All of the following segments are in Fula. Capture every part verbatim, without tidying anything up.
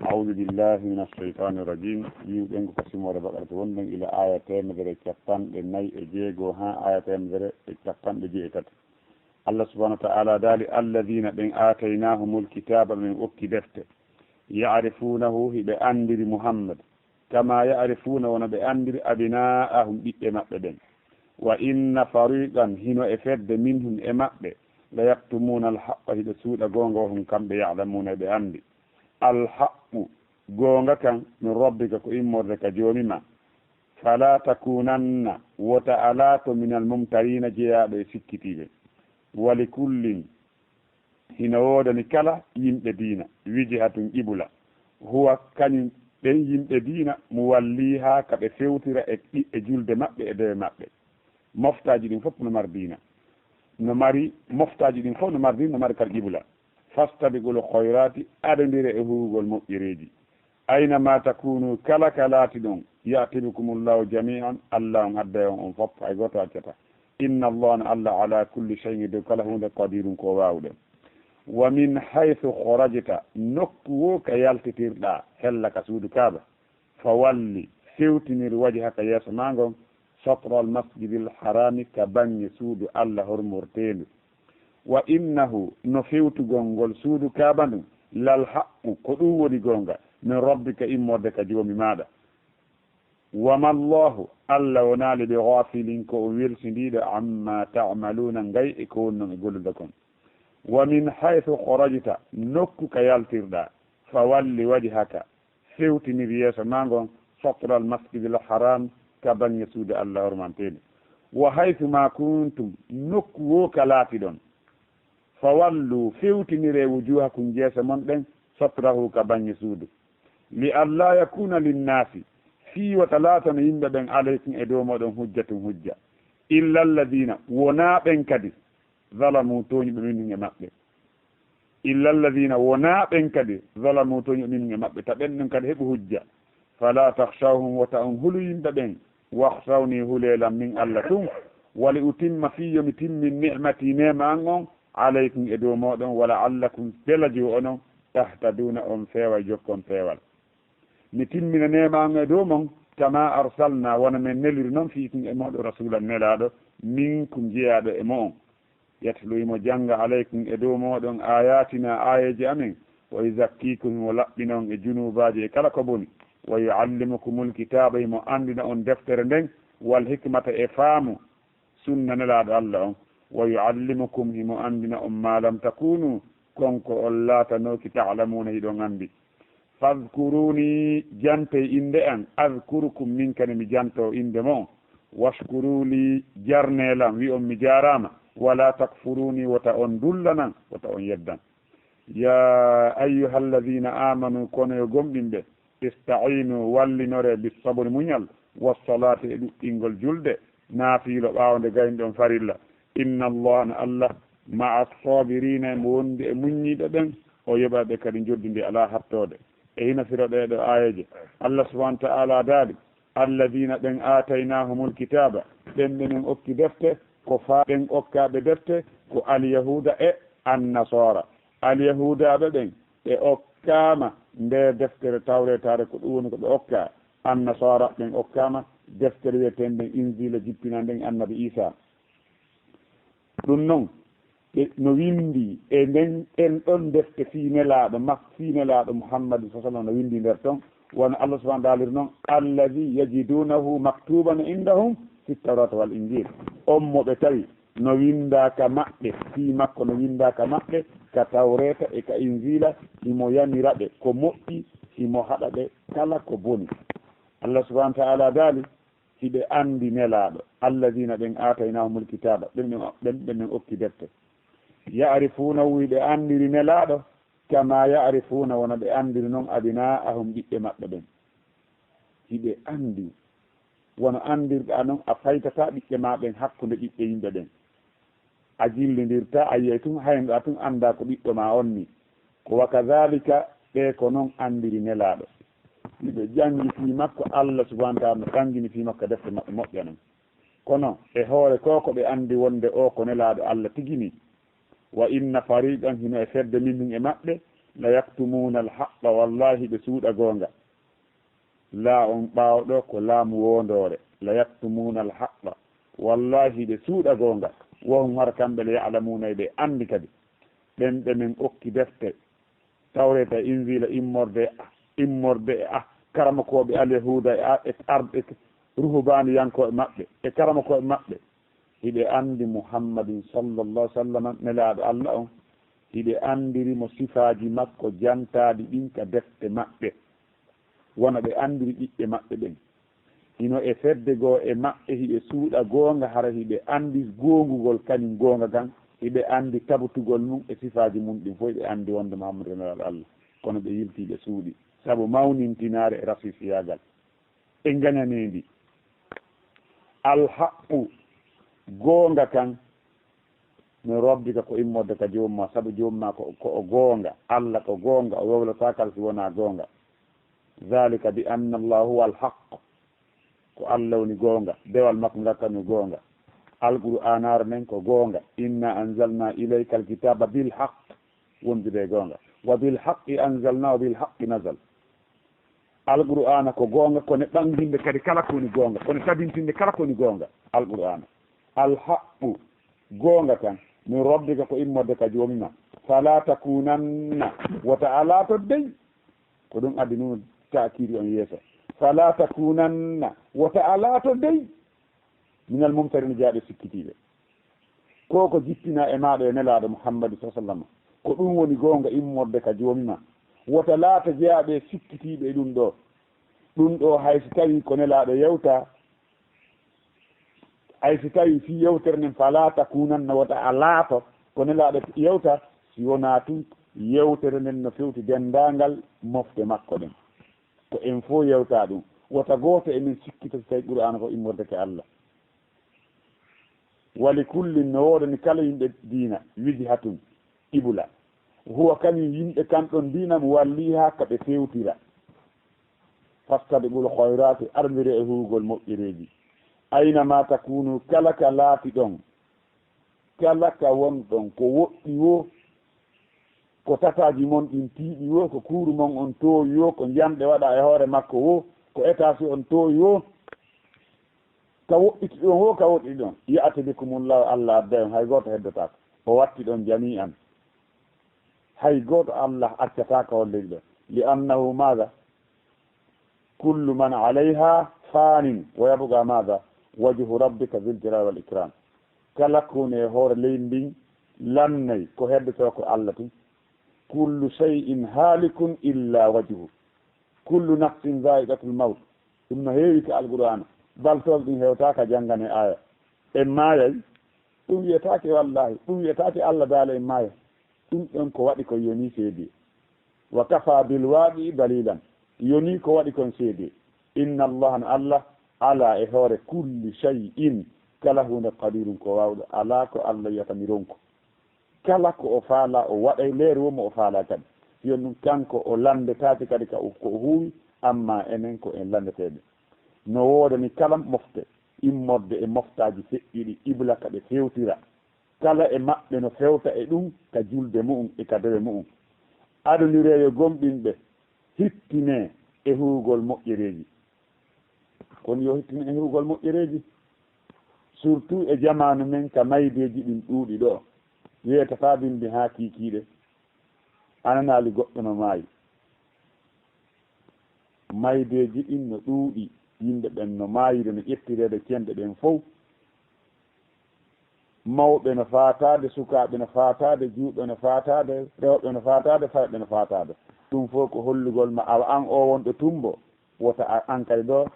Audu billahi min alsheytani irrajim. Yiwɗen ko ka simoore Bakara to wonɗen ila aya teemedere e capanɗe nayi e jeego haa aya teemedere e capanɗe jeetati. Allah subhanahu wa ta'ala daali, alladina ɓen aataynahumul kitaaba, min okki defte, ya'rifunahu, hiɓe anndiri Muhammad, kama ya'rifuna, wona ɓe anndiri abina'ahum, ɓiɓɓe maɓɓe ɓen. Wa inna fariqan, hino e fedde, minhum, e maɓɓe, la yaktumuna alhaqqa, hiɓe suuɗa goonga, wa hum, kamɓe, ya'lamuna, eɓe anndi. Alhaqqu, goonga kan, min rabbika, ko immorde ka Joomi ma. Fala takunanna, wota a laato, minal mumtarina, jeyaaɗo e sikkitiiɓe. Wa likullin, hino woodani kala yimɓe diina, wijhatun, qibla. Huwa, kañum ɓen yimɓe diina, muwalliha, ka ɓe fewtira e, e julde maɓɓe e dewe maɓɓe. Moftaaji ɗin fof no mari diina. No mari, moftaaji ɗin fof no mari diina, no mari kala qibla. Fastabiqul khayrati, adondire e huugol moƴƴereeji. Ayna ma takunu, kala ka laatiɗon, ya'ti bikumullahu jami'an, Allah on adday on, on fof, hay gooto accata. Inna Allah, no Allah, ala kulli shay'in, e dow kala huunde, qadirun, ko waawuɗo. Wa min haythu kharajta, nokku wo ka yaltitirɗaa, hella ka suudu Kaaba. Fa walli, fewtinir, wajhaka, yeeso maa ngon, satral masjidil harami, ka baŋŋe suudu Allah hormorteendu. Wa innahu, no fewtugol ngol suudu Kaaba ndun, lal haqqu, ko ɗum woni goonga, min rabbika, immorde ka Joomi maaɗa. Wa mallahu, Allah wonaali bi ghafilin, ko o welsindiiɗo, amma ta'maluna, ngay e ko wonnon e gollude kon. Wa min haythu kharajta, nokku ka yaltirɗaa, fa walli wajhaka, fewtinir yeeso maa ngon, satral masjidil haram, ka baŋŋe suudu Allah hormanteedu. Wa haythu ma kuntum, nokku wo ka laatiɗon, fa wallu, fewtiniree, wujuhakum, jeese mon ɗen, satrahu, ka baŋŋe suudu. Li alla yakuna linnaasi, fii wota laatano yimɓe ɓen, alaykum, e dow mooɗon, hujjatun, hujja, illa alladina, wonaa ɓen kadi, zalamu, tooñuɓe minhum e maɓɓe. Illa alladina, wonaa ɓen kadi, zalamu, tooñuɓe minhum e maɓɓe, ta ɓen ɗon kadi heɓu hujja. Fala takhshawhum, wota on hulu yimɓe ɓen, wakhshawni, hulee lan min Allah tun. Wali utimma, fii yo mi timmin, ni'mati, neema an on, alaykum, e dow mooɗon, wa la'allakum, belajo onon, tahtaduna, on feeway, jokkon peewal. Mi timmina neema an e dow mon, kama arsalna, wano men neliri non, fiikum, e mooɗon, rasulan, nelaaɗo, minkum, jeyaaɗo e mo'on. Yatlu, himo jannga, alaykum, e dow mooɗon, ayatina, aayeeje amen, wa yuzakkikum, himo laɓɓina on e junuubaaji e kala ko boni, wa yuallimukumul kitaaba, himo anndina on deftere nden, wal hikmata, e faamu, sunna nelaaɗo Allah on, wa yuallimukum, himo anndina on, ma lam takunu, kon ko on laatanooki, ta'lamuna, hiɗon anndi. Fadhkuruni, jantee innde an, adhkurukum, min kadi mi jantoo innde mo'on. Washkuru li, jarnee lan, wi'on mi jaaraama. Wala takfuruni, wota on dullanan, wota on yeddan. Ya ayyuhalladhina amanu, kono yo gomɗinɓe, ista'inu, wallinoree, bis sabri, muñal, was salati, e ɗuɗɗingol julde, naafiilo ɓaawo nde gayniɗon farilla. Inna Allah, no Allah, ma'a sabirina, himo wondi e muññiiɓe ɓen, o yoɓay ɓe kadi njoɓdi ndi alaa hattoode. E hino firo ɗee ɗoo aayeeje, Allah subhanahu wa ta'ala daali, alladina, ɓen, aataynahumul kitaaba, ɓen ɓe men okki defte, ko faa ɓen okkaaɓe defte, ko alyahuuda e annasaara. Alyahuudaaɓe ɓen, ɓe okkaama ndee deftere Tawreetaare, ko ɗum woni ko ɓe okkaa. Annasaara ɓen okkaama deftere wi'eteende nden Injiila jippinaa nden Annabi Iisaa. Ɗum non, ɓe, no winndi e nden, ɗen ɗon defte fii Nelaaɗo mak-, fii Nelaaɗo Muhammadin sallallahu alaihi wasallam, no winndi nder ton, wano Allah subhanahu wa ta'ala daaliri non, "Allazi yajidunahu maktuban indahum fit tawrati wal injil." On mo ɓe tawi no winndaa ka maɓɓe, fii makko no winndaa ka maɓɓe, ka Tawreeta e ka Injiila, himo yamira ɓe ko moƴƴi, himo haɗa ɓe kala ko boni. Allah subhanahu wa ta'ala daali, hiɓe anndi Nelaaɗo, alladina, ɓen, aataynahumul kitaaba, ɓen, ɓen, ɓen, ɓen men okki defte. Ya'rifunahu, hiɓe anndiri Nelaaɗo, kama ya'rifuna, wano ɓe anndiri non, abina'ahum, ɓiɓɓe maɓɓe ɓen. Hiɓe anndi, wano anndirɗaa non, a faytataa ɓiɓɓe maa ɓen hakkunde ɓiɓɓe yimɓe ɓen. A jillindirtaa, a yiyay tun, haynɗaa tun, anndaa ko ɓiɗɗo maa on nii. Ko wa kadhalika, ɓe ko non anndiri Nelaaɗo. Hiɓe janngi fii makko, Allah subhanahu wa ta'ala no ɓanngini fii makko defte maɓɓe moƴƴa non. Kono e hoore ko, ko ɓe anndi wonde o ko Nelaaɗo Allah tigi nii. Wa inna fariqan, hino e fedde minhum e maɓɓe, La yaktumuuna alhaqqa, wallahi ɓe suuɗa goonga. Laa on ɓaawo ɗo ko laamu woondoore. La yaktumuuna alhaqqa, wallahi ɓe suuɗa goonga. Wa hum, har kamɓe, la ya'lamuuna, ɓe anndi kadi. Ɓen ɓe men okki defte, Tawreeta, Injiila, immorde, immorde e a, karamokooɓe alyahuuda e a, e arɓe ruhubaaniyankooɓe maɓɓe, e karamokooɓe maɓɓe. Hiɓe anndi Muhammadin sallallahu alaihi wasallam, nelaaɗo Allah on. Hiɓe anndiri mo sifaaji makko jantaaɗi ɗin ka defte maɓɓe, wano ɓe anndiri ɓiɓɓe maɓɓe ɓen. Hino e fedde goo e maɓɓe hiɓe suuɗa goonga, hara hiɓe anndi goongugol kañum goonga kan, hiɓe anndi tabutugol mum e sifaaji mum ɗin fof, hiɓe anndi wonde Muhammadu ko nelaaɗo Allah. Kono ɓe yiltii ɓe suuɗi, sabu mawnintinaare e rasisiyaagal. Ɓe ngañanee ndi. Alhaqqu, goonga kan, min rabbika, ko immorde ka Joomi maa, sabu Joomi maa ko, ko o goonga. Allah ko goonga, o wowlataa kala si wonaa goonga. Zalika bi anna Allah huwa alhaq, ko Allah woni goonga, dewal makko ngal kan woni goonga. Alqur'aanaare nden ko goonga. Inna anzalna ilayka alkitaba bilhaq, wondude e goonga. Wa bilhaqqi anzalna wa bilhaqqi nazal. Alqur'aana ko goonga, kono ɓanginde kadi kala ko woni goonga, kono tabintinde kala ko woni goonga. Alqur'aana. Alhaqqu, goonga kan, min rabbika, ko immorde ka Joomi maa. Fala takunanna, wota a laato dey. Ko ɗum addi nun taakidi on yeeso. Fala takunanna, wota a laato dey. Minal mumtarina, jaaɓe sikkitiiɓe. Ko ko jippinaa e maaɗa yo nelaaɗo Muhammadu sallallahu alaihi wasallam, ko ɗum woni goonga immorde ka Joomi maa. Wota laato jaaɓe sikkitiiɓe e ɗum ɗoo. Ɗum ɗoo hay si tawii ko nelaaɗo yewta, hay si tawii fii yewtere nden, fala takunanna, wota a laato ko nelaaɗo yewta, si wonaa tun yewtere nden no fewti denndaangal mofte makko ɗen. Ko en fof yewta ɗum. Wota gooto e men sikkita si tawii Qur'aana ko immorde ka Allah. Wa li kullin, no woodani kala yimɓe diina, wijhatun, qibla. Huwa, kañum yimɓe kan ɗon diina, muwalliha, ka ɓe fewtira. Fastabiqul khayraati, ardire e huugol moƴƴereeji. Ayna ma takunu, kala ka laatiɗon, kala ka wonɗon, ko woɗɗi woo, ko tataaji mon ɗin tiiɗi woo, ko kuuru mon on toowi woo, ko njanɗe waɗaa e hoore makko woo, ko etaasi on toowi woo, ka woɗɗitiɗon woo, ka woɗɗiɗon, ya'ti bikumullahu, Allah adday on, hay gooto heddotaako. O watti ɗon jami'an. Hay gooto Allah accataa ka on leydi ɗon. Li annahu maada? Kullu man alayha fanin wa yabqa maada? Wajhu rabbika dhil jalali wal ikram. Kala ko woni e hoore leydi ndin lannay, ko heddotoo ko Allah tun. Kullu shay'in halikun illa wajhu. Kullu nafsin dha'iqatul mawt. Ɗum no heewi ka Alqur'aana. Baltooɓe ɗin hewtaa ka janngane aaya. En maayay. Ɗum wiyetaake wallaahi. Ɗum wiyetaake Allah daala en maaya. Ɗum ɗon ko waɗi kon yonii seedee. Wa kafa bil waaqi'i dalilan. Yonii ko waɗi kon seedee. Inna Allah, no Allah, ala e hoore kulli shay'in, kala huunde, qadirun, ko waawɗo. Alaa ko Allah wiyata mi ronku. Kala ko o faalaa, o waɗay, leeru woo mo o faalaa kadi. Yon ɗum, kanko o lanndetaake kadi ka o, ko o huuwi, amma enen ko en lanndeteeɓe. No woodani kala mofte, immorde e moftaaji feƴƴuɗi, qibla ka ɓe fewtira. Kala e maɓɓe no fewta e ɗum ka julde mu'un e ka dewe mu'un. Adondiree yo gomɗinɓe, hittinee e huugol moƴƴereeji. Kono yo hittine e huugol moƴƴereeji, surtout e jamaanu men ka maydeeji ɗin ɗuuɗi ɗoo. Weetataa bimbi haa kiikiiɗe, a nanaali goɗɗo no maayi. Maydeeji ɗin no ɗuuɗi, yimɓe ɓen no maayude, no ƴettireede cenɗe ɗen fow. Mawɓe no faataade, sukaaɓe no faataade, juutɓe no faataade, rewɓe no faataade, fayɓe no faataade. Ɗum fof ko hollugol ma, awa an oo wonɗo tumbo, wota a, an kadi ɗoo,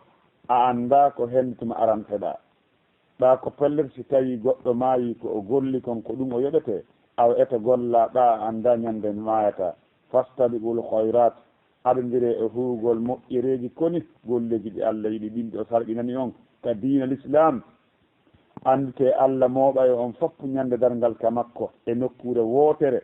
a anndaa ko henndu tuma aranteɗaa. Ɗaa ko pellet, si tawii goɗɗo maayii, ko o golli kon, ko ɗum o yoɓetee, awa eto gollaa, ɗaa a anndaa ñande maayataa. Fastabiqul khayrat, adondiree e huugol moƴƴereeji, koni golleeji ɗi Allah yiɗi, ɗin ɗo sarɗinani on ka diina Lislaam. Annditee Allah mooɓay on fof ñande darngal ka makko e nokkuure wootere.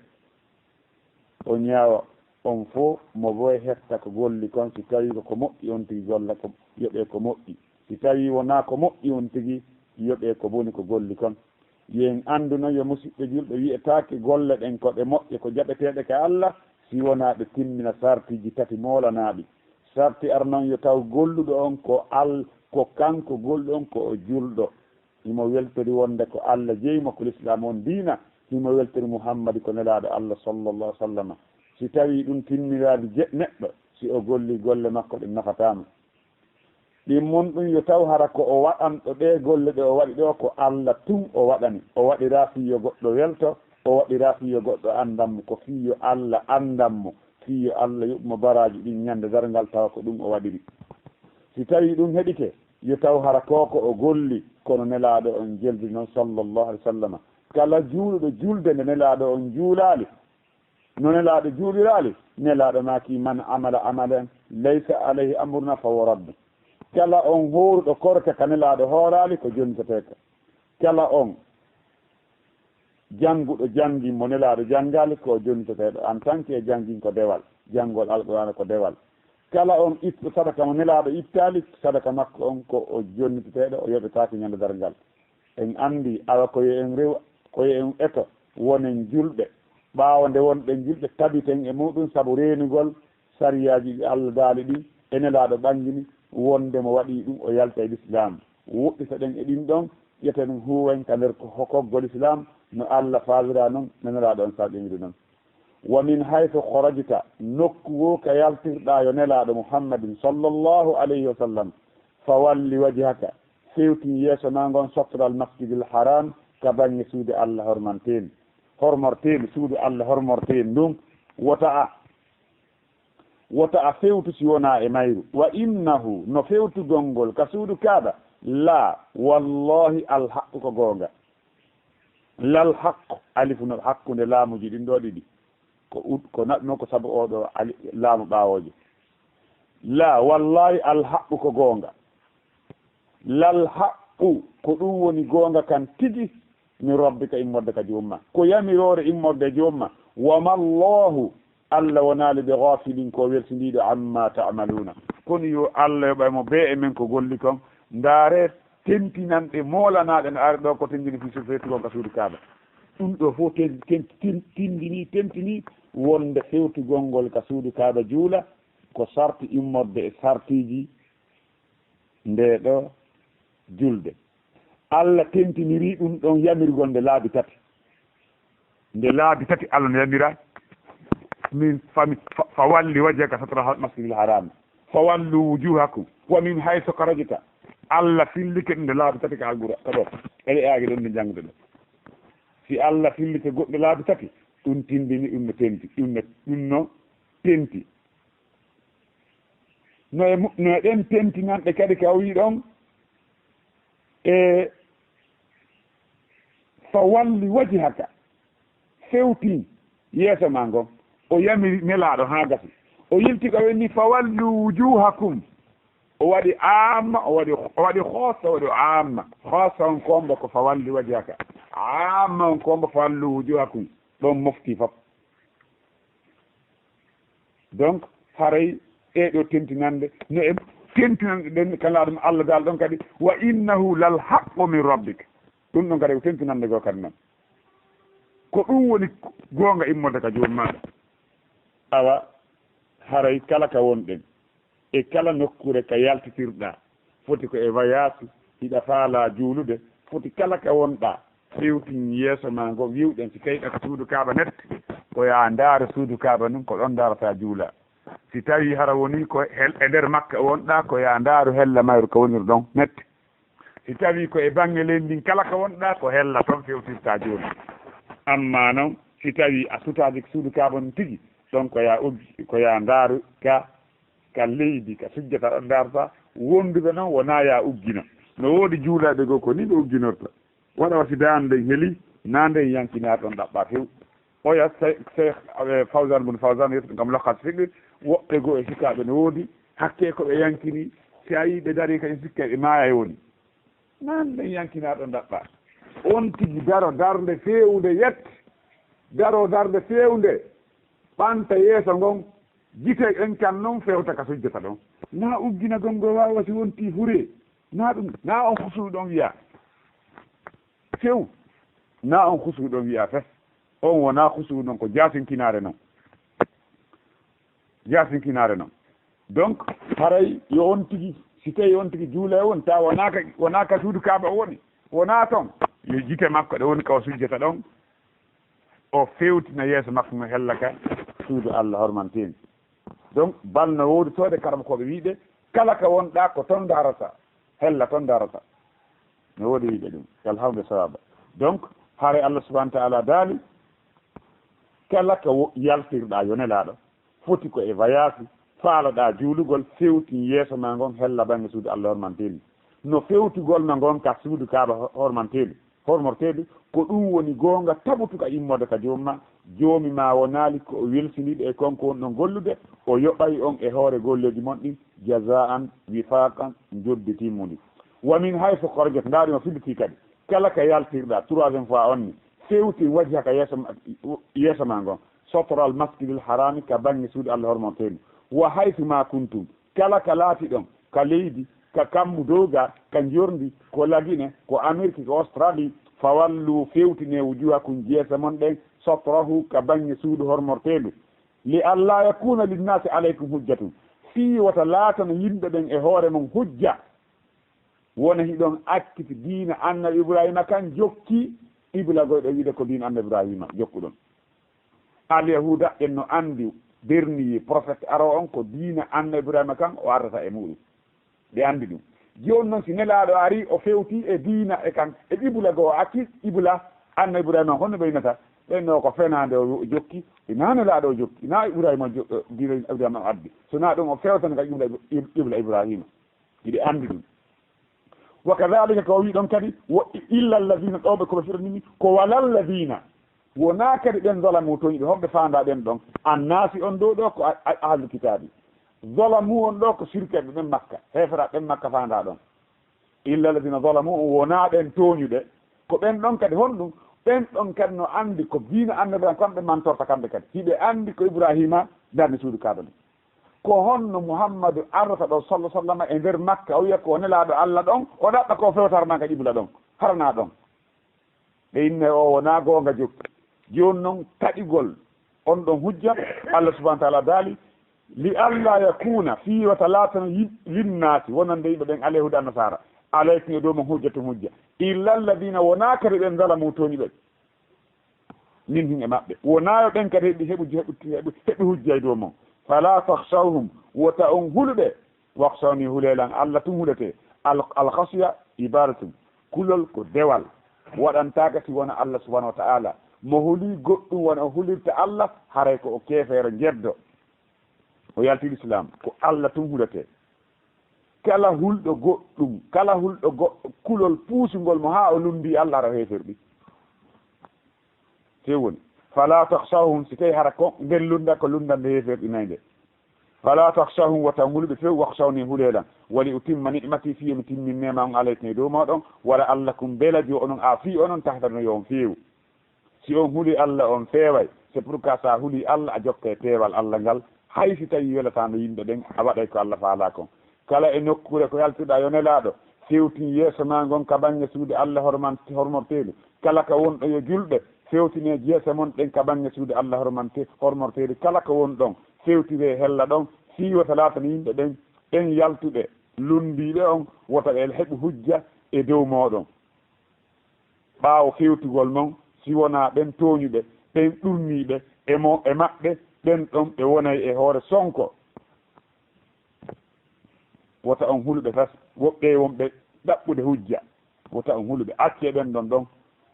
O ñaawa on fof mo boy hetta ko golli kon, si tawii ko ko moƴƴi on tigi golla, ko yoɓee ko moƴƴi. Si tawii wonaa ko moƴƴi on tigi, yoɓee ko boni ko golli kon. Yo en anndu non, yo musiɓɓe julɓe, wiyetaake golle ɗen ko ɗe moƴƴe, ko jaɓeteeɗe ka Allah, si wonaa ɓe timmina sartiiji tati moolanaaɗi. Sarti ar non yo taw golluɗo on ko Al-, ko kanko golluɗo on ko o julɗo. Himo weltori wonde ko Allah jeyi mo, ko Lislaam on diina, himo weltori Muhammadi ko Nelaaɗo Allah sallallahu alaihi wasallam. Si tawii ɗum timmiraali je-, neɗɗo, si o golli golle makko ɗe nafataa mo. Ɗin mon ɗum yo taw hara ko o waɗanɗo ɗee golle ɗe o waɗi ɗoo ko Allah tun o waɗani. O waɗiraa fii yo goɗɗo welto, o waɗiraa fii yo goɗɗo anndan mo, ko fii yo Allah anndan mo, fii yo Allah yoɓ mo baraaji ɗin ñande darngal tawa ko ɗum o waɗiri. Si tawii ɗum heɓike, yo taw hara ko ko o golli, kono Nelaaɗo on jeldiri non sallallahu alaihi wasallam. Kala juuluɗo julde nde Nelaaɗo on juulaali, no Nelaaɗo juuliraali, Nelaaɗo maaki, "Man amila amalan laysa alayhi amruna fa huwa radd." Kala on hooruɗo korka ka Nelaaɗo hooraali, ko jonniteteeka. Kala on jannguɗo janngi mo Nelaaɗo janngaali, ko jonniteteeɗo. En tant que janngin ko dewal, janngol Alqur'aana ko dewal. Kala on ittuɗo sadaka mo Nelaaɗo ittaali, sadaka makko on ko o jonniteteeɗo, o yoɓetaake ñande darngal. En anndi, awa ko yo en rew, ko yo en eto, wonen julɓe. Ɓaawo nde wonɗen julɓe, tabiten e muɗum sabu reenugol sariyaaji ɗi Allah daali ɗin, e Nelaaɗo ɓangini, wonde mo waɗi ɗum, o yalta e Lislaam. Woɗɗitoɗen e ɗin ɗon, ƴeten huuwen ka nder ko, ko koggol Lislaam, no Allah faalira non, no Nelaaɗo on sarɗiniri non. "Wa min haythu kharajta", nokku wo ka yaltirɗaa yo Nelaaɗo Muhammadin sallallahu alayhi wa sallam, "fa walli wajhaka", fewtin yeeso maa ngon satral masjidil haram, ka baŋŋe suudu Allah hormanteedu, hormorteedu, suudu Allah hormorteedu ndun, wota a, wota a fewtu si wonaa e mayru. "Wa innahu", no fewtugol ngol ka suudu Kaaba, "la", wallahi, "al haqqu", ko goonga. "Lal haqqu", alifu no hakkunde laamuji ɗin ɗoo ɗiɗi. Ko ut-, ko naɓi mo ko sabu oo ɗoo ali-, laamu ɓaawoojo. "La", wallahi, "al haqqu", ko goonga. "Lal haqqu", ko ɗum woni goonga kan tigi, "min rabbika", immorde ka joomma. Ko yamiroore immorde e joomma. "Wa ma Allahu", Allah wonaali "bi ghafilin", ko welsindiiɗo, "amma ta'maluna". Kono yo Allah yoɓay mo bee e men ko golli kon. Ndaare tentinanɗe moolanaaɗe no ari ɗoo ko tendini fii suudu fewtugol ka suudu Kaaba. Ɗum ɗoo fof ten-, ten-, ten-, tindini, tentini wonde fewtugol ngol ka suudu Kaaba juula ko sarti immorde e sartiiji ndee ɗoo julde. Allah tentinirii ɗum ɗon yamirgol nde laabi tati. Nde laabi tati Allah no yamira, min fami-, fa, "fa walli wajhaka satral masjidil haram, fa wallu wujuhakum, wa min haythu kharajta." Allah fillike ɗum nde laabi tati ka Alqur'aana, ka ɗoo. Eɗe aagi ɗon nde janngude ɗoo. Si Allah fillike goɗɗo laabi tati, ɗum tindini, ɗum no tenti, ɗum no, ɗum no tenti. No e mu-, no e ɗen tentinanɗe kadi ka o wii ɗon, e, "fa walli wajhaka", fewtin yeeso maa ngon. O yamiri Nelaaɗo haa gasi. O yilti ko ɓe ni, "fa wallu wujuhakum." O waɗi amma, o waɗi, o waɗi khassa, o waɗi amma. Khassa on ko hombo? Ko "fa walli wajhaka". Amma on ko hombo? "Fa wallu wujuhakum." Ɗon mofti fof. Donc, haray ɗee ɗoo tentinande, no e tentinande ɗen, kala ɗum Allah daal ɗon kadi, "wa innahu lal haqqu min rabbik." Ɗum ɗon kadi ko tentinande goo kadi non. Ko ɗum woni goonga immorde ka joom maaɗa. Awa, haray kala ka wonɗen, e kala nokkuure ka yaltitirɗaa, foti ko e wayaasu, hiɗa faalaa juulude, foti kala ka wonɗaa, fewtin yeeso maa ngo, wi'uɗen si tawi ɗa ka suudu Kaaba net, ko yaa ndaaru suudu Kaaba ndun, ko ɗon ndaarataa juulaa. Si tawii hara wonii ko hel-, e nder Makka wonɗaa, ko yaa ndaaru hella mayru ka wonir ɗon net. Si tawii ko e baŋŋe leydi ndin kala ka wonɗaa, ko hella ton fewtirtaa juulaa. Ammaa non, si tawii a sutaaki suudu Kaaba ndun tigi, ɗon ko yaa uggi, ko yaa ndaaru ka, ka leydi, ka sujjata ɗon ndaarta, wonduɓe non wonaa yaa uggina. No woodi juulaaɓe goo ko nii ɓe ugginorta. Waɗa wa si daande nden heli, naa nden yankinaa ɗon ɗaɓɓaa few. Oya Sey-, Seyh, eh, Fawzan bun Fawzan, yettata kam lokkat fiɗɗi, woɓɓe goo e sikaaɓe no woodi, hakkee ko ɓe yankini, si a yii ɓe darii kadi sikkay ɓe maayay woni. Naa nden yankinaa ɗon ɗaɓɓaa. On tigi daro darnde feewunde yet, daro darnde feewunde, ɓanta yeeso ngon, gite ɗen kan non fewta ka sujjata ɗon. Naa ugginagol ngol waawa si wontii furee. Naa ɗum, naa on khusuu ɗon wi'aa. Few, naa on khusuu ɗon wi'aa fes. On wonaa khusuu non, ko jaasinkinaare non. Yaasin kinaare noon. Donc, haray yo on tigi, si tawii on tigi juula e won, tawa wonaa ka, wonaa ka suudu Kaaba o woni, wonaa toon, yo jite makko ɗe woni ka o sujjata ɗon, o fewtina yeeso makko ngo hella ka suudu Allah hormanteeŋgu. Donc, bal no woodi toode karamokooɓe wiide, kala ka wonɗaa ko toon ndarata, hella toon ndarata. No woodi wiide ɗum, alhamdu sawaaba. Donc, haray Allah subhanahu wa ta'ala daali, kala ka wo-, yaltirɗaa yo Nelaaɗo, foti ko e vayaasi, faaloɗaa juulugol, fewtin yeeso maa ngon hella baŋnge suudu Allah hormanteeŋgu. No fewtugol ma ngon ka suudu Kaaba ho-, hormanteeŋgu, hormorteeŋgu, ko ɗum woni goonga tabutuka immoode ka Joomi maa. Joomi maa wonaali ko o welsiniiɗo e kon ko wonɗon gollude, o yoɓay on e hoore golleeji mon ɗin, jazaan wifaaqan, njoddi timmundi. Wa min haysu xarajta, ndaari mo filliti kadi. Kala ka yaltirɗaa, troisième fois on ni, fewtin wajhaka yeeso ma, yeeso maa ngon, satral masjidil haraami, ka baŋnge suudu Allah hormonteeŋgu. Wa haysu maa kuntum, kala ka laatiɗon, ka leydi, ka kammu dow ga, ka njorndi, ko Lagine, ko Amerik, ko Australie, fawallu, fewtinee wujuhakum, yeeso mon ɗen, satrahu, ka baŋnge suudu hormorteeŋgu. Li allaa yakuuna linnaasi alaykum hujjatun, fii wota laatano yimɓe ɓen e hoore mon hujja. Wona hiɗon acciti diina Annabi Ibraahiima kan, jokki qibla goy ɗo wiide ko diina Annabi Ibraahiima jokkuɗon. Alyahuuda en no anndi bernier prophète aroo on ko diina Annabi Ibraahiima kan o ardata e muɗum. Ɓe anndi ɗum. Jooni noon si Nelaaɗo arii o fewti e diina e kan, e qibla goo, o acci qibla Annabi Ibraahiima, honno ɓe innata? Ɓen no ko fenaande o jokki, hinaa Nelaaɗo o jokki, hinaa Ibraahiima jo-, diina Ibraahiima o addi. So naa ɗum o fewtan ka qibla, qibla Ibraahiima. Hiɓe anndi ɗum. Wa kadhalika, ko o wii ɗon kadi, wo illa alladhina, ɗo ɓe ko ɓe firani ni, ko wala alladhina, wonaa kadi ɓen zalamu tooñuɓe, honɓe faandaa ɓen ɗon? Annaasi on ɗo, ɗo ko a-, a-, ahlu kitaabi. Zalamu on ɗo ko sirkeeɓe ɓen Makka, heeferaaɓe ɓen Makka faandaa ɗon. Illa alladhina zalamu, wonaa ɓen tooñuɓe, ko ɓen ɗon kadi honɗum? Ɓen ɗon kadi no anndi ko diina Annabi Ibraahiima kamɓe mantorta kamɓe kadi. Hiɓe anndi ko Ibraahiima darni suudu Kaaba ndin. Ko honno Muhammadu arata ɗo, sallallahu alaihi wasallam, e nder Makka, o wiya ko o Nelaaɗo Allah ɗon, o ɗaɓɓa ko o fewtara maa ka qibla ɗon, harana ɗon? Ɓe inne o wonaa goonga jokki. Jooni noon, taƴugol on ɗon hujja, Allah subhanahu wa ta'ala daali, li alla yakuna, fii wata laatano yim-, linnaasi, wonande yimɓe ɓen, alyahuuda, annasaara, alaykum, e dow mon, hujjatun, hujja, illa alladina, wonaa kadi ɓen, zalamu, tooñi ɓen. Minhum, e maɓɓe. Wonaa yo ɓen kadi heɓi, heɓi, heɓi, heɓi, heɓi hujja e dow mon. Fala takhshawhum, wota on hulu ɓe. Wakhshawni, hulee lan, Allah tun huletee. Al, al khashya ibadatun. Kulol ko dewal. Waɗantaake si wona Allah subhanahu wa ta'ala. Mo hulii goɗɗum wona o hulirta Allah, haray ko o keefeero jeddo. O yaltii Lislaam. Ko Allah tun huletee. Kala hulɗo goɗɗum, kala hulɗo goɗɗo kulol puusungol mo haa o lunndii Allah, hara o heeferɗi. Tee woni, fala takhshawhum, si tawii hara ko nden lunnda ko lunndande heeferɗi nay nde. Fala takhshawhum, wota on hulu ɓe few, wakhshawni, hulee lan. Wali utimma ni'mati, fii yo mi timmin neema on, alaykum, e dow mooɗon, wa la'allakum, mbela jo onon, a fii onon, tahtaduna, yo on feewu. Si on hulii Allah, on feeway. C'est pourquoi si a hulii Allah, a jokkay peewal Allah ngal. Hay si tawii welataano yimɓe ɓen, a waɗay ko Allah faalaa kon. Kala e nokkuure ko yaltuɗaa, yo Nelaaɗo, fewtin yeeso maa ngon ka baŋnge suudu Allah horman-, hormorteendu. Kala ka wonɗon, yo julɓe, fewtinee yeeso mon ɗen ka baŋnge suudu Allah hormante-, hormorteendu. Kala ka wonɗon, fewtiree hella ɗon, fii wota laatano yimɓe ɓen, ɓen yaltuɓe, lunndiiɓe on, wota ɓe heɓu hujja e dow mooɗon. Ɓaawo fewtugol mon, si wonaa ɓen tooñuɓe, ɓen ɗurniiɓe e mo, e maɓɓe, ɓen ɗon ɓe wonay e hoore sonko. Wota on hulu ɓe tas, woɓɓe wonɓe ɗaɓɓude hujja. Wota on hulu ɓe, accee ɓen ɗon ɗon.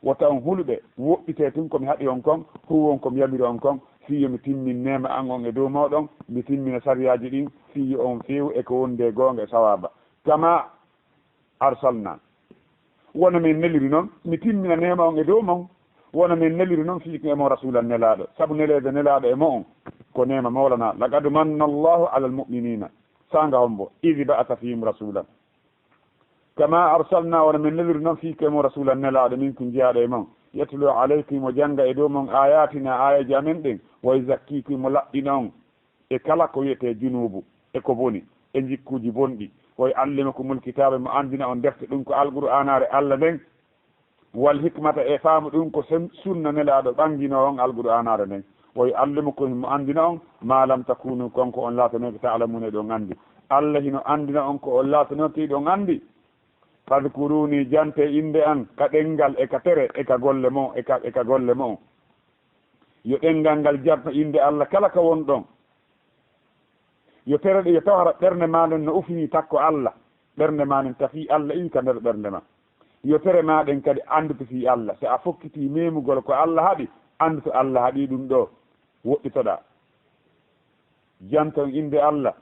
Wota on hulu ɓe, woɗɗitee tun ko mi haɗi on kon, huuwon ko mi yamiri on kon, fii yo mi timmin neema an on e dow mooɗon, mi timmina sariyaaji ɗin, fii yo on feewu e ko wondi e goonga e sawaaba. Kama arsalna. Wano min neliri non, mi timmina neema on e dow mon. Wano min neliri non fii ko e mon rasulan nelaaɗo. Sabu neleede nelaaɗo e mo'on, ko neema mawlana. Laqad manna Allahu alal mu'minina. Saanga hombo, idh ba'atha fihim rasulan. Kama arsalna, wano min neliri non fii ko e mon rasulan nelaaɗo, minkum, jeyaaɗo e mon. Yatlu alaykum, mo jannga e dow mon, ayatina, aayeeji amen ɗen. Wa yuzakkikum, mo laɓɓina on e kala ko wiyetee junuubu, e ko boni, e jikkuuji bonɗi. Wa yu'allimukumul kitaaba, mo anndina on defte, ɗum ko Alqur'aanaare Allah nden, wal hikmata, e faamu, ɗum ko sen-, sunna nelaaɗo ɓanginoo on Alqur'aanaare nden, Wa yu'allimukum, himo anndina on, ma lam takunu, kon ko on laatanooki, ta'lamuna, eɗon anndi. Alla hino anndina on ko on laatanooki, eɗon anndi. Fadkuruni, jante innde an, ka ɗenngal, e ka tere, e ka golle mo, e ka, e ka golle mo. Yo ɗenngal ngal jarto innde Alla kala ka wonɗon. Yo tere ɗe, yo taw hara ɓernde maa nden no ufini takko Alla, ɓernde maa nden tafii Alla iwi ka nder ɓernde maa. Yo tere maa ɗen kadi annduto fii Alla. Si a fokkitii memugol ko Alla haɗi, annduto Alla haɗi ɗum ɗoo, woɗɗitoɗaa. Janton innde Alla.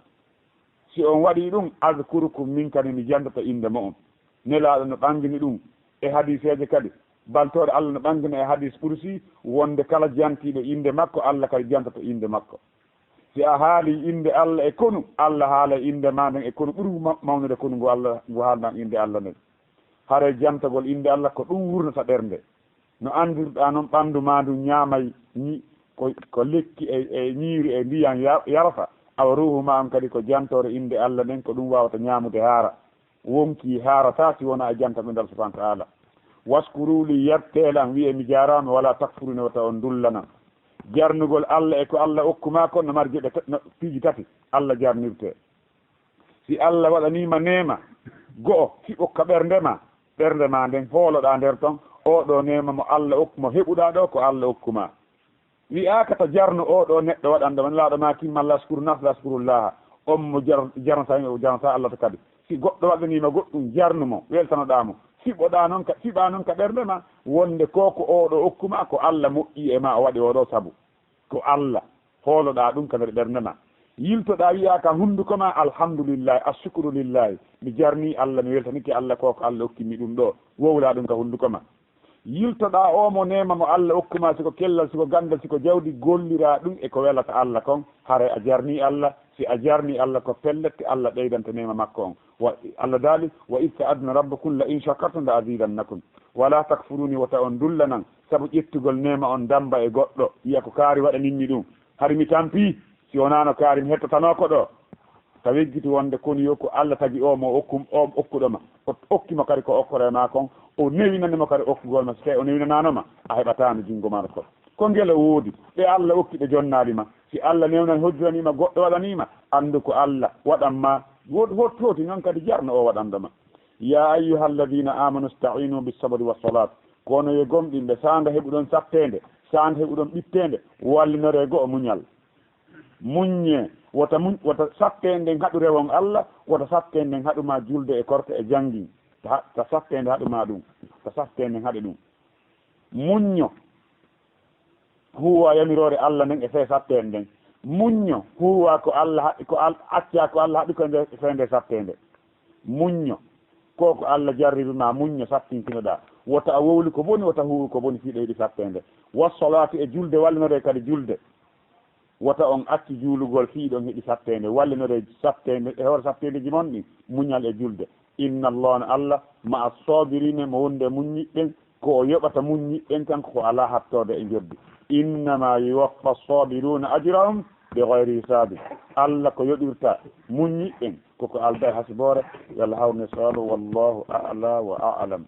Si on waɗii ɗum, azkurukum, min kadi mi jantoto innde mo'on. Nelaaɗo no ɓangini ɗum e hadiiseeje kadi. Baltooɗo Alla no ɓangina e hadiis kursi, wonde kala jantiiɗo innde makko, Alla kadi jantoto innde makko. Si a haalii innde Alla e konu, Alla haalay innde maa nden e konu ɓuri ma-, mawnude konu ngu Alla, ngu haalɗaa innde Alla nden. Haray jantagol innde Alla ko ɗum wurnata ɓernde. No anndirɗaa non ɓanndu maa ndu ñaamay ñi-, ko, ko lekki e, e ñiiri e ndiyan ya-, yarata, awa ruuhu maa on kadi ko jantoore innde Alla nden, ko ɗum waawata ñaamude haara. Wonkii haarataa si wonaa e jantaɓe nde Alla subhaanahu wa ta'aala. Waskuru li, yetteelan, wi'ee mi jaaraama, wala takfuruni, wota on ndullanan. Jarnugol Alla e ko Alla okku maa kon no mari geɗe ta-, no, piiji tati Alla jarnirtee. Si Alla waɗanii ma neema go'o, hiɓo ka ɓernde maa, ɓernde maa nden hooloɗaa nder ton, oo ɗoo neema mo Alla okku, mo heɓuɗaa ɗoo ko Alla okku maa. Wi'aaka ta jarnu oo ɗoo neɗɗo waɗanɗo ma, Nelaaɗo maa kin, malla askuru nas, la askurullaha. On mo jar-, jarnata yimɓe, o jarnata Alla to kadi. Si goɗɗo waɗanii ma goɗɗum, jarnu mo, weltanoɗaa mo. Fiɓoɗaa non ka, fiɓaa non ka ɓernde maa, wonde ko ko oo ɗoo okku maa, ko Alla moƴƴi e maa, o waɗi oo ɗoo sabu. Ko Alla. Hooloɗaa ɗum ka nder ɓernde maa. Yiltoɗaa wi'aa ka hunduko maa, alhamdulillahi, assukuru lillahi. Mi jarnii Alla, mi weltanike Alla, ko ko Alla okki mi ɗum ɗoo. Wowlaa ɗum ka hunduko maa. Yiltoɗaa oo mo neema mo Alla okku maa, si ko kellal, si ko ganndal, si ko jawdi, golliraa ɗum e ko welata Alla kon, haray a jarnii Alla. Si a jarnii Alla, ko pellet Alla ɓeydante neema makko on. Wa, Alla daali, "Wa iz ta'adana rabbukum la in shakartum la azidannakum." Wala takfuruni, wota on ndullanan, sabu ƴettugol neema on damba e goɗɗo, wi'a ko kaari waɗanimmi ɗum. Hari mi tampii, si wonaano kaari mi hettotanoo ko ɗoo. Tawi eggiti wonde koni yo ko Alla tagi o mo okkum, o okkuɗo ma. O okki mo kadi ko okkoree ma kon, o newinani mo kadi okkugol ma, si tawi o newinanaano ma, a heɓataano junngo maa ko. Ko ngel o woodi, ɗe Alla okki ɗe jonnaali ma. Si Alla newnani hojjiranii ma, goɗɗo waɗanii ma, anndu ko Alla waɗan ma, wood-, hooti, hooti noon kadi jarno o waɗanɗo ma. Ya ayyuha alladina amanu sta'inu bis sabri was salat. Kono yo gomɗinɓe, saanga heɓuɗon satteende, saanga heɓuɗon ɓitteende, wallinoree go'o muñal. Muññee, wota muñ, wota satteende nden haɗu rewon Alla, wota satteende nden haɗu ma julde e korka e janngin. Ta, ta satteende haɗu ma ɗum, ta satteende nden haɗu ɗum. Muñño, huuwa yamiroore Alla nden e fee satteende nden. Muñño, huuwa ko Alla haɗi, ko Al-, acca ko Alla haɗi ko nde, fee nde satteende. Muñño, ko ko Alla jarribi ma, muñño, sattintinoɗaa. Wota a wowlu ko boni, wota huuwu ko boni, fii ɗo heɗi satteende. Wassalaati, e julde, wallinoree kadi julde. Wota on accu juulugol fii ɗon heɗi satteende, wallinoree satteende, e hoore satteendeeji mon ɗin, muñal e julde. Inna Allaha, Alla, ma'a sabirina, mo wonde muññiɓɓen, ko o yoɓata muññiɓɓen kanko ko alaa hattoode e njoddi. Innama yuwaffa sabiruna ajrahum bi gayri hisabi. Alla ko yoɓirta muññiɓɓen koko aldaa e hasiboore. Yo Alla hawru en e sawaabu. Wallahu a'la wa a'lam.